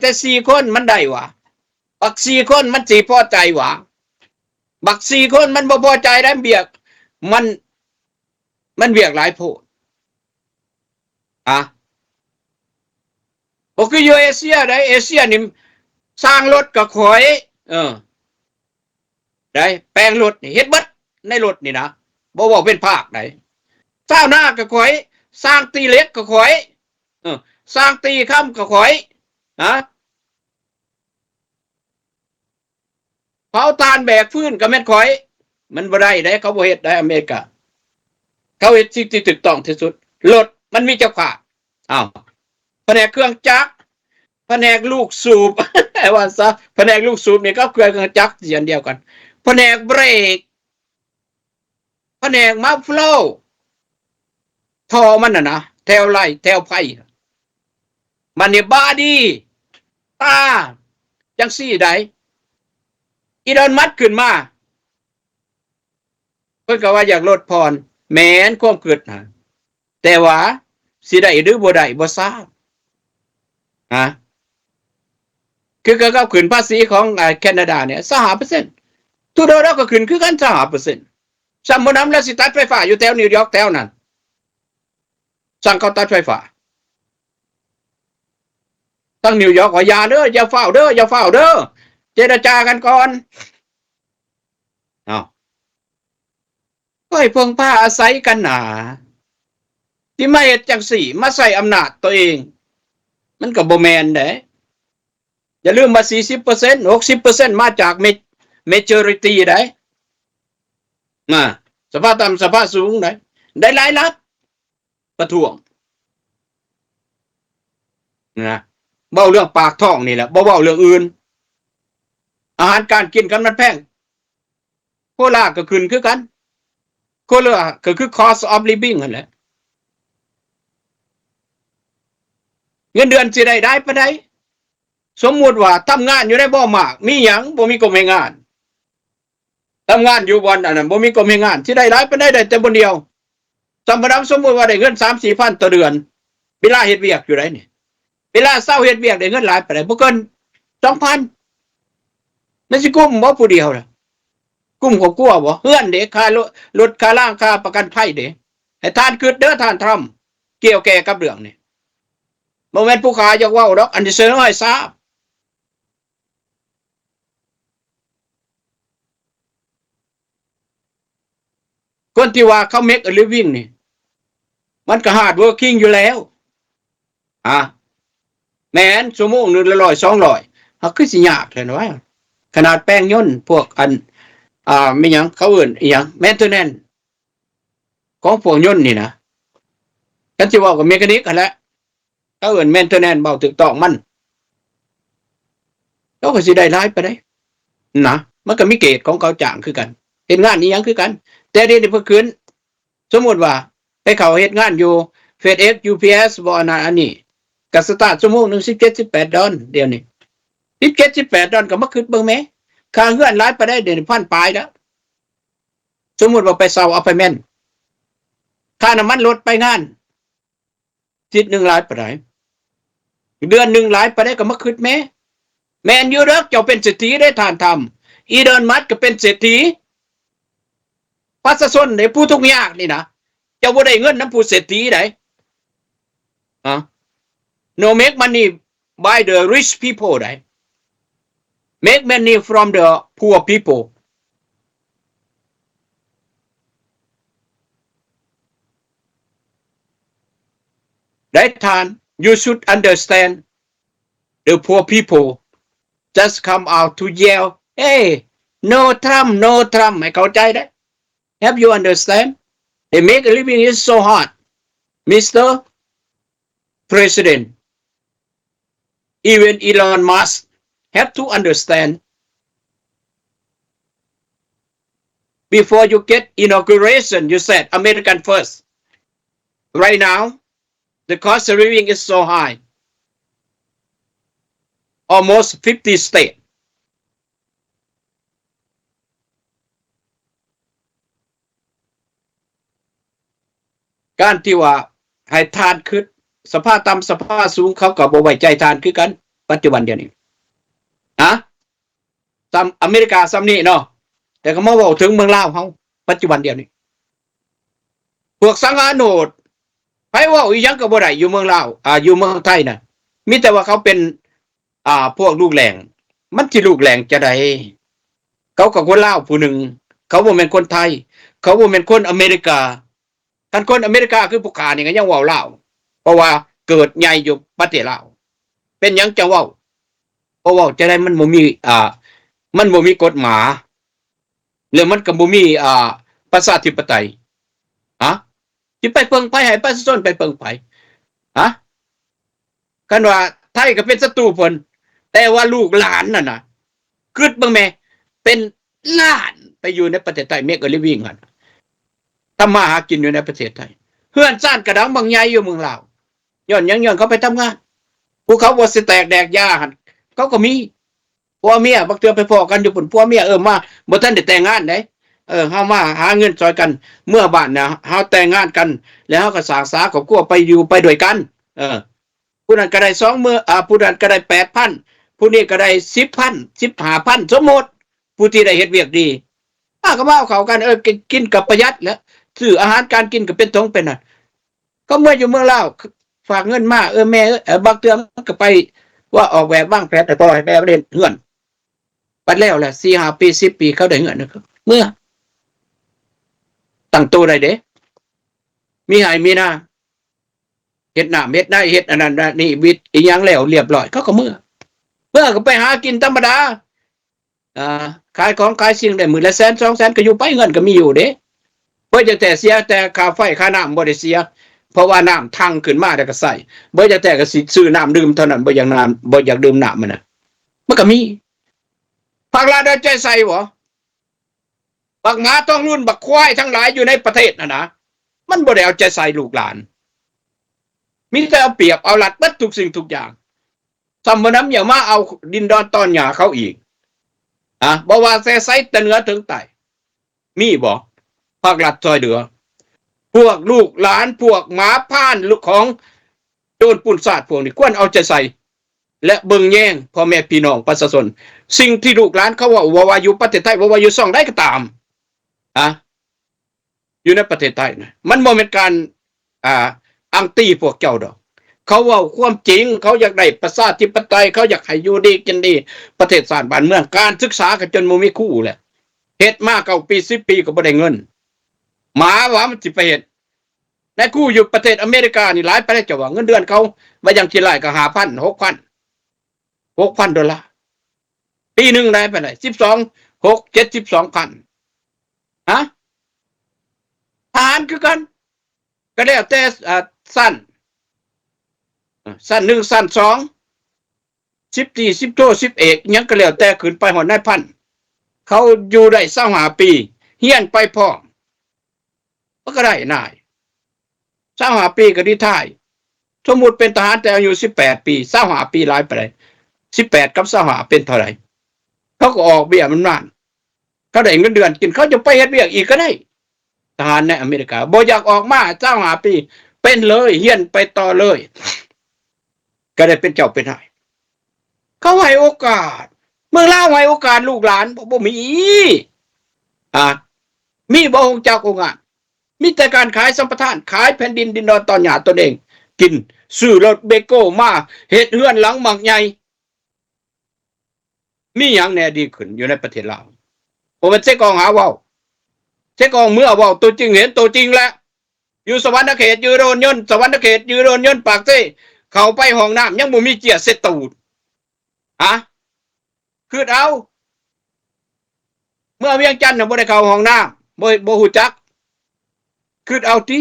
ແຕ່ສີ່ຄົນມັນໄດ້ຫວາ? ບັກສີ່ຄົນມັນຊິພໍໃຈຫວາ? ບັກສີ່ຄົນມັນບໍ່ພໍໃຈໄດ້ ວຽກ ມັນ ມັນວຽກຫຼາຍໂພດ. ອະ ບໍ່ຄືຢູ່ເອເຊຍໃດ໋ ເອເຊຍນີ້ສ້າງລົດກໍຂ້ອຍ ເອີ ໄດ້ ແປງລົດນີ້ເຮັດເບິດໃນລົດນີ້ນະ ບໍ່ເວົ້າເປັນພາກໃດ໋. ຊາວນາກໍຂ້ອຍ ຊ່າງຕີເຫຼັກກໍຂ້ອຍ ເອີ ຊ່າງຕີຄຳກໍຂ້ອຍ ນະ. ເຜົາຖ່ານແບກຟືນກໍແມ່ນຂ້ອຍ ມັນບໍ່ໄດ້ເດ້ ເຂົາບໍ່ເຮັດໄດ້ອາເມລິກາ ເຂົາເຮັດສິ່ງທີ່ຖືກຕ້ອງທີ່ສຸດ. ລົດມັນມີຈັກພາກ? ອ້າວ ພະແນກເຄື່ອງຈັກ ພະແນກລູກສູບ ວ່າຊະ ພະແນກລູກສູບນີ້ກັບເຄື່ອງຈັກຊິອັນດຽວກັນ ພະແນກເບຣກ ພະແນກມາຟໂລ ທໍ່ມັນຫັ້ນນະ ແຖວໄລ່ແຖວໄພ ມັນນີ້ບາດີ ຕາ ຈັ່ງຊີ້ໃດ໋. ອີລອນມັດຂຶ້ນມາ ເພິ່ນກໍວ່າຢາກລົດຜ່ອນ ແມ່ນຄວາມຄິດນະ ແຕ່ວ່າຊິໄດ້ຫຼືບໍ່ໄດ້ບໍ່ຊາບ ຮະ ຄືກັບຂຶ້ນພາສີຂອງ ອາ ແຄນາດານີ້ຊາວຫ້າເປີເຊັນ ທຣູໂດລາວກໍຂຶ້ນຄືກັນຊາວຫ້າເປີເຊັນ. ຊ້ຳບໍ່ນຳລາວຊິຕັດໄຟຟ້າຢູ່ແຖວນິວຢອກແຖວນັ້ນ ສັ່ງເຂົາຕັດໄຟຟ້າ ທາງນິວຢອກວ່າ ຢ່າເດີ ຢ່າຟ້າວເດີ ຢ່າຟ້າວເດີ ເຈລະຈາກັນກ່ອນ. ເອົາ ກໍໃຫ້ເພິ່ງພາອາໄສກັນນາ ທີ່ມາເຮັດຈັ່ງຊີ້ ມາໃຊ້ອຳນາດຕົວເອງ ມັນກໍບໍ່ແມ່ນເດ້. ຢ່າລືມວ່າສີ່ສິບເປີເຊັນ ຫົກສິບເປີເຊັນ ມາຈາກເມ majority ໃດ໋ ນະ ສະພາຕ່ຳ ສະພາສູງໃດ໋ ໄດ້ຫຼາຍລັດ ປະທ້ວງນະ ເວົ້າເລື່ອງປາກທ້ອງນີ້ແຫຼະ ບໍ່ເວົ້າເລື່ອງອື່ນ. ອາຫານການກິນຄັນມັນແພງ ໂຄລາກໍຂຶ້ນຄືກັນ ໂຄລາກໍຄື cost of living ຫັ້ນແຫຼະ. ເງິນເດືອນຊິໄດ້ຫຼາຍປານໃດ? ສົມມຸດວ່າທຳງານຢູ່ໃນ Walmart ມີຫຍັງ? ບໍ່ມີກົມແຮງງານ. ທຳງານຢູ່ບ່ອນອັນນັ້ນ ບໍ່ມີກົມແຮງງານ ຊິໄດ້ຫຼາຍປານໃດ? ໄດ້ແຕ່ບ່ອນດຽວ. ສຳປະດາ ສົມມຸດວ່າໄດ້ເງິນສາມສີ່ພັນຕໍ່ເດືອນ ເວລາເຮັດວຽກຢູ່ໃດ໋ນີ້ ເວລາເຊົາເຮັດວຽກໄດ້ເງິນຫຼາຍປານໃດ? ບໍ່ເກີນສອງພັນ. ມັນຊິກຸ້ມບໍ່ຜູ້ດຽວນະ? ກຸ້ມຄອບຄົວບໍ່? ເຮືອນເດ? ຄ່າລົດ ລົດ ຄ່າລາງ ຄ່າປະກັນໄພເດ? ໃຫ້ທ່ານຄິດເດີ ທ່ານທຣຳ ກ່ຽວແກ່ກັບເລື່ອງນີ້. ບໍ່ແມ່ນຜູ້ຂ້າຢາກເວົ້າດອກ ອັນນີ້ສະເໜີໃຫ້ຊາບ. ຄົນທີ່ວ່າເຂົາ make a living ນີ້ ມັນກໍ hard working ຢູ່ແລ້ວ. ອາ ແມ່ນ ຊົ່ວໂມງໜຶ່ງລະຮ້ອຍ ສອງຮ້ອຍ ເຮົາຄືຊິຍາກແທ້ວະ? ຂະໜາດແປງຍົນ ພວກອັນ ອາ ແມ່ນຫຍັງ ເຂົາເອີ້ນອີຫຍັງ maintenance ຂອງພວກຍົນນີ້ນະ ຄັນຊິເວົ້າກໍ mechanic ຫັ້ນແຫຼະ ເຂົາເອີ້ນ maintenance ເວົ້າຖືກຕ້ອງມັນ ເຂົາກໍຊິໄດ້ຫຼາຍປານໃດນະ? ມັນກໍມີເກດຂອງເຂົາຈ້າງຄືກັນ ເຮັດງານອີຫຍັງຄືກັນ. ແຕ່ດຽວນີ້ເພິ່ນຂຶ້ນ ສົມມຸດວ່າໄປເຂົ້າເຮັດງານຢູ່ FedEx UPS ບໍ່ ອັນນັ້ນອັນນີ້ ກໍສະຕາດຊົ່ວໂມງໜຶ່ງສິບເຈັດ ສິບແປດດອນ ດຽວນີ້ ສິບເຈັດ ສິບແປດດອນ ກໍມາຄິດເບິ່ງແມ້ ຄ່າເຮືອນຫຼາຍປານໃດ? ດຽວນີ້ພັນປາຍແລ້ວ. ສົມມຸດວ່າໄປເຊົ່າ apartment ຄ່ານ້ຳມັນລົດໄປງານ ອາທິດໜຶ່ງຫຼາຍປານໃດ? ເດືອນໜຶ່ງຫຼາຍປານໃດ? ກໍມາຄິດແມ້. ແມ່ນຢູ່ດອກ ເຈົ້າເປັນເສດຖີເດ້ທ່ານທຳ ອີລອນ ມັສ ກໍເປັນເສດຖີ. ປະຊາຊົນເດ້ ຜູ້ທຸກຍາກນີ້ນະ ເຈົ້າບໍ່ໄດ້ເງິນນຳຜູ້ເສດຖີໃດ໋. ຮະ? No make money by the rich people ໃດ໋ make money from the poor people. That time you should understand the poor people just come out to yell, "Hey, no Trump, no Trump." ໃຫ້ເຂົ້າໃຈໄດ້. Have you understand? They make a living is so hard, Mister President. Even Elon Musk have to understand. Before you get inauguration, you said American first. Right now, the cost of living is so high. Almost fifty state. ການທີ່ວ່າໃຫ້ທ່ານຄິດ ສະພາຕ່ຳ ສະພາສູງ ເຂົາກໍບໍ່ໄວ້ໃຈທ່ານຄືກັນ. ປັດຈຸບັນດຽວນີ້ ຮະ ສ່ຳອາເມລິກາສ່ຳນີ້ເນາະ ແຕ່ກໍມາເວົ້າເຖິງເມືອງລາວເຮົາປັດຈຸບັນດຽວນີ້ ພວກສັງຫານໂຫດ ໃຜເວົ້າອີ່ຫຍັງກໍບໍ່ໄດ້ຢູ່ເມືອງລາວ ອ່າ ຢູ່ເມືອງໄທນະ ມີແຕ່ວ່າເຂົາເປັນ ອ່າ ພວກລູກແຫຼງ ມັນຊິລູກແຫຼງຈັ່ງໃດ? ເຂົາກໍຄົນລາວຜູ້ໜຶ່ງ ເຂົາບໍ່ແມ່ນຄົນໄທ ເຂົາບໍ່ແມ່ນຄົນອາເມລິກາ ຄັນຄົນອາເມລິກາຄືພວກຂ້ານີ້ກໍຍັງເວົ້າລາວ ເພາະວ່າເກີດໃຫຍ່ຢູ່ປະເທດລາວ ເປັນຫຍັງຈັ່ງເວົ້າ? ເພາະເວົ້າຈັ່ງໃດມັນບໍ່ມີ ອ່າ ມັນບໍ່ມີກົດໝາຍ ແລ້ວມັນກໍບໍ່ມີ ອ່າ ປະຊາທິປະໄຕ ຮະ ຊິໄປເພິ່ງໃຜ ໃຫ້ປະຊາຊົນໄປເພິ່ງໃຜ ຮະ? ຄັນວ່າໄທກໍເປັນສັດຕູເພິ່ນ ແຕ່ວ່າລູກຫຼານນັ້ນນະ ຄິດເບິ່ງແມ້ ເປັນລ້ານໄປຢູ່ໃນປະເທດໄທ make a living ຫັ້ນ ທຳມາຫາກິນຢູ່ໃນປະເທດໄທ ເຮືອນຊານກະດັງບັກໃຫຍ່ຢູ່ເມືອງລາວ ຍ້ອນຫຍັງ? ຍ້ອນເຂົາໄປທຳງານ ພວກເຂົາບໍ່ຊິແຕກແດກຢາຫັ້ນ ເຂົາກໍມີ ຜົວເມຍ ບາງເທື່ອໄປພໍ້ກັນຢູ່ພຸ້ນ ຜົວເມຍ ເອີ ມາ ບໍ່ທັນໄດ້ແຕ່ງງານເດ້ ເອີ ເຮົາມາຫາເງິນຊ່ອຍກັນ ເມືອບ້ານນະ ເຮົາແຕ່ງງານກັນ ແລ້ວເຮົາກໍສ້າງສາຄອບຄົວ ໄປຢູ່ໄປດ້ວຍກັນ ເອີ ຜູ້ນັ້ນກໍໄດ້ສອງໝື່ນ ອ່າ ຜູ້ນັ້ນກໍໄດ້ແປດພັນ ຜູ້ນີ້ກໍໄດ້ສິບພັນ ສິບຫ້າພັນ ສົມມຸດ ຜູ້ທີ່ໄດ້ເຮັດວຽກດີ ອາ ກໍມາເອົາເຂົ້າກັນ ເອີ ກິນ ກິນກໍປະຢັດແຫຼະ ຊື້ອາຫານການກິນກໍເປັນຖົງເປັນນັ້ນ ກໍເມື່ອຢູ່ເມືອງລາວ ຝາກເງິນມາ ເອີ ແມ່ເອີຍ ເອີ ບາງເທື່ອມັນກໍໄປ ວ່າອອກແບບວາງແຜນໃຫ້ພໍ່ໃຫ້ແມ່ມາເຮັດເຮືອນ ບັດແລ້ວແຫຼະ ສີ່ຫ້າປີ ສິບປີ ເຂົາໄດ້ເຮືອນ ເມືອ ຕັ້ງໂຕໄດ້ເດ້ ມີໄຮ່ມີນາ ເຮັດນ້ຳເຮັດໃນ ເຮັດອັນນັ້ນອັນນີ້ ວິດອີ່ຫຍັງແລ້ວລຽບຮ້ອຍ ເຂົາກໍເມືອ ເມືອກໍໄປຫາກິນທຳມະດາ ອ່າ ຂາຍຂອງຂາຍສິ່ງໄດ້ມື້ລະແສນສອງແສນ ກໍຢູ່ໄປ ເງິນກໍມີຢູ່ເດ້ ບໍ່ຈັກແທ້ເສຍແຕ່ຄ່າໄຟຄ່ານ້ຳ ບໍ່ໄດ້ເສຍ ເພາະວ່ານ້ຳຖັງຂຶ້ນມາແລ້ວກໍໃຊ້ ບໍ່ຈັກແທ້ກໍຊິຊື້ນ້ຳດື່ມເທົ່ານັ້ນ ບໍ່ຢາກນ້ຳ ບໍ່ຢາກດື່ມນ້ຳຫັ້ນນະ ມັນກໍມີ ພາກລັດເອົາໃຈໃສ່ບໍ່? ບັກໝາທ້ອງລຸນ ບັກຄວາຍທັງຫຼາຍຢູ່ໃນປະເທດຫັ້ນນະ ມັນບໍ່ໄດ້ເອົາໃຈໃສ່ລູກຫຼານ ມີແຕ່ເອົາປຽບເອົາລັດເບິດທຸກສິ່ງທຸກຢ່າງ ສ່ຳບໍ່ນຳຍັງມາເອົາດິນດອນຕອນຫຍ້າເຂົາອີກ ອາ ບໍ່ວ່າແຕ່ໃສແຕ່ເໜືອເຖິງໃຕ້ ມີບໍ່ພາກລັດຊ່ອຍເຫຼືອ? ພວກລູກຫຼານ ພວກໝາພານຂອງໂຈນປຸ້ນຊາດພວກນີ້ ຄວນເອົາໃຈໃສ່ ແລະ ເບິ່ງແຍງພໍ່ແມ່ພີ່ນ້ອງປະຊາຊົນ ສິ່ງທີ່ລູກຫຼານເຂົາເວົ້າ ບໍ່ວ່າຢູ່ປະເທດໄທ ບໍ່ວ່າຢູ່ຊ່ອງໃດກໍຕາມ ອາ ຢູ່ໃນປະເທດໄທນະ ມັນບໍ່ແມ່ນການ ອ່າ ອັງຕີພວກເຈົ້າດອກ ເຂົາເວົ້າຄວາມຈິງ ເຂົາຢາກໄດ້ປະຊາທິປະໄຕ ເຂົາຢາກໃຫ້ຢູ່ດີກິນດີ ປະເທດຊາດບ້ານເມືອງ ການສຶກສາກໍຈົນບໍ່ມີຄູແຫຼະ ເຮັດມາເກົ້າປີ ສິບປີກໍບໍ່ໄດ້ເງິນ ໝາວ່າມັນຊິໄປເຮັດ ນາຍຄູຢູ່ປະເທດອາເມລິການີ້ຫຼາຍປານໃດ ເຈົ້າວ່າເງິນເດືອນເຂົາ ວ່າຢ່າງຂີ້ຫຼ້າຍກໍຫ້າພັນ ຫົກພັນ ຫົກພັນໂດລາ ປີໜຶ່ງໄດ້ປານໃດ ສິບສອງ ຫົກ ເຈັດ ສິບສອງພັນ ຮະ ທະຫານຄືກັນ ກໍແລ້ວແຕ່ ອ່າ ຊັ້ນ ຊັ້ນໜຶ່ງ ຊັ້ນສອງ ສິບຕີ ສິບໂທ ສິບເອກ ຫຍັງກໍແລ້ວແຕ່ ຂຶ້ນໄປຮອດນາຍພັນ ເຂົາຢູ່ໄດ້ຊາວຫ້າປີ ຮຽນໄປພ້ອມ ມັນກໍໄດ້ນາຍ ຊາວຫ້າປີກໍຣີທາຍ ສົມມຸດເປັນທະຫານແຕ່ອາຍຸສິບແປດປີ ຊາວຫ້າປີຫຼາຍປານໃດ? ສິບແປດກັບຊາວຫ້າເປັນເທົ່າໃດ? ເຂົາກໍອອກເບ້ຍບຳນານ ເຂົາໄດ້ເງິນເດືອນກິນ ເຂົາຈະໄປເຮັດວຽກອີກກໍໄດ້ ທະຫານໃນອາເມລິກາ ບໍ່ຢາກອອກມາຊາວຫ້າປີ ເປັນເລີຍ ຮຽນໄປຕໍ່ເລີຍ ກໍໄດ້ເປັນເຈົ້າເປັນນາຍ ເຂົາໃຫ້ໂອກາດ ເມືອງລາວໃຫ້ໂອກາດລູກຫຼານ ບໍ່ ບໍ່ມີ ອາ ມີບໍ່ ໂຮງຈັກໂຮງງານ ມີແຕ່ການຂາຍສຳປະທານ ຂາຍແຜ່ນດິນ ດິນດອນຕອນຫຍ້າຕົນເອງກິນ ຊື້ລົດເບໂກ້ມາ ເຮັດເຮືອນຫຼັງບັກໃຫຍ່ ມີຫຍັງແດ່ດີຂຶ້ນຢູ່ໃນປະເທດລາວ? ບໍ່ແມ່ນເຊກອງຫາເວົ້າ ເຊກອງເມືອເວົ້າຕົວຈິງ ເຫັນຕົວຈິງແລ້ວ ຢູ່ສະຫວັນນະເຂດ ຢູ່ໂດນຍົນ ສະຫວັນນະເຂດ ຢູ່ໂດນຍົນ ປາກເຊ ເຂົ້າໄປຫ້ອງນ້ຳຍັງບໍ່ມີເຈ້ຍເຊັດຕູດ ຮະ ຄິດເອົາ ເມືອວຽງຈັນນະບໍ່ໄດ້ເຂົ້າຫ້ອງນ້ຳ ບໍ່ ບໍ່ຮູ້ຈັກ ຄິດເອົາຕິ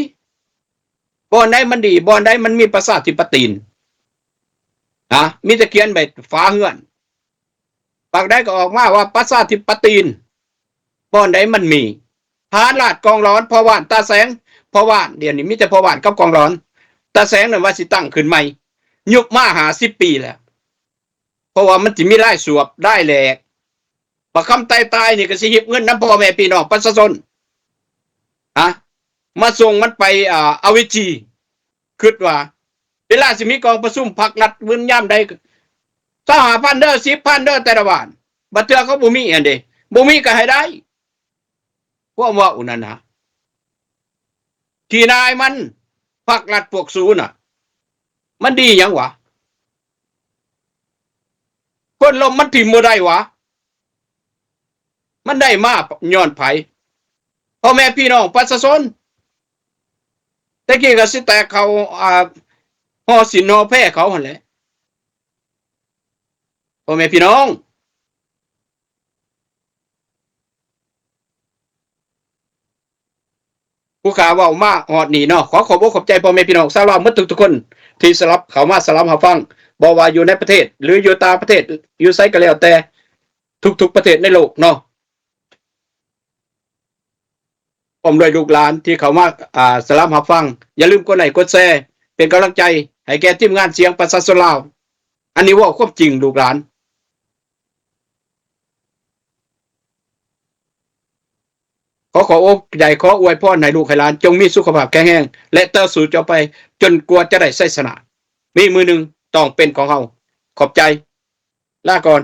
ບ່ອນໃດມັນດີ ບ່ອນໃດມັນມີປະຊາທິປະຕິນ ຮະ ມີແຕ່ຂຽນໃບຝາເຮືອນ ປາກໃດກໍອອກມາວ່າປະຊາທິປະຕິນ ບ່ອນໃດມັນມີ ທະຫານລາດກອງຫຼອນ ພໍ່ບ້ານຕາແສງ ພໍ່ບ້ານ ດຽວນີ້ມີແຕ່ພໍ່ບ້ານກັບກອງຫຼອນ ຕາແສງນັ້ນວ່າຊິຕັ້ງຂຶ້ນໃໝ່ ຍຸບມາຫ້າສິບປີແລ້ວ ເພາະວ່າມັນຊິມີລາຍສວບລາຍແຫຼກ ບັກຄຳໄຕຕາຍນີ້ກໍຊິຮິບເງິນນຳພໍ່ແມ່ພີ່ນ້ອງປະຊາຊົນ ຮະ ມາສົ່ງມັນໄປ ອ່າ ອາວິຈີ ຄິດວ່າ ເວລາຊິມີກອງປະຊຸມພັກລັດເວລາຍາມໃດ ກະ ຊາວຫ້າພັນເດີ້ ສິບພັນເດີ້ ແຕ່ລະບ້ານ. ບາງເທື່ອເຂົາບໍ່ມີອັນເດ ບໍ່ມີກໍໃຫ້ໄດ້. ພວກເວົ້ານັ້ນນະ ຂີ້ນາຍມັນ ພັກລັດພວກສູນະ ມັນດີຫຍັງຫວາ? ຄົນລົ້ມມັນຖິ້ມບໍ່ໄດ້ຫວາ? ມັນໄດ້ມາຍ້ອນໃຜ? ພໍ່ແມ່ພີ່ນ້ອງປະຊາຊົນ. ແຕ່ກີ້ກໍຊິແຕກເຂົ້າ ອ່າ ຫໍສິນຫໍແພເຂົາຫັ້ນແຫຼະ ພໍ່ແມ່ພີ່ນ້ອງ. ຜູ້ຂ້າເວົ້າມາຮອດນີ້ເນາະ ຂໍຂອບອົກຂອບໃຈພໍ່ແມ່ພີ່ນ້ອງຊາວລາວໝົດທຸກໆຄົນ ທີ່ສະຫຼັບເຂົ້າມາສະຫຼັບຮັບຟັງ ບໍ່ວ່າຢູ່ໃນປະເທດ ຫຼື ຢູ່ຕ່າງປະເທດ ຢູ່ໃສກໍແລ້ວແຕ່ ທຸກໆປະເທດໃນໂລກເນາະ. ພ້ອມດ້ວຍລູກຫຼານທີ່ເຂົ້າມາ ອ່າ ສະຫຼັບຮັບຟັງ ຢ່າລືມກົດໄລ້ກົດແຊ ເປັນກຳລັງໃຈໃຫ້ແກ່ທີມງານສຽງປະຊາຊົນລາວ. ອັນນີ້ເວົ້າຄວາມຈິງລູກຫຼານ. ຂໍຂອບອົກໃຈ ຂໍອວຍພອນໃຫ້ລູກໃຫ້ຫຼານຈົ່ງມີສຸຂະພາບແຂງແຮງ ແລະ ຕໍ່ສູ້ຕໍ່ໄປຈົນກວ່າຈະໄດ້ໄຊຊະນະ. ມີມື້ໜຶ່ງຕ້ອງເປັນຂອງເຮົາ. ຂອບໃຈ. ລາກ່ອນ.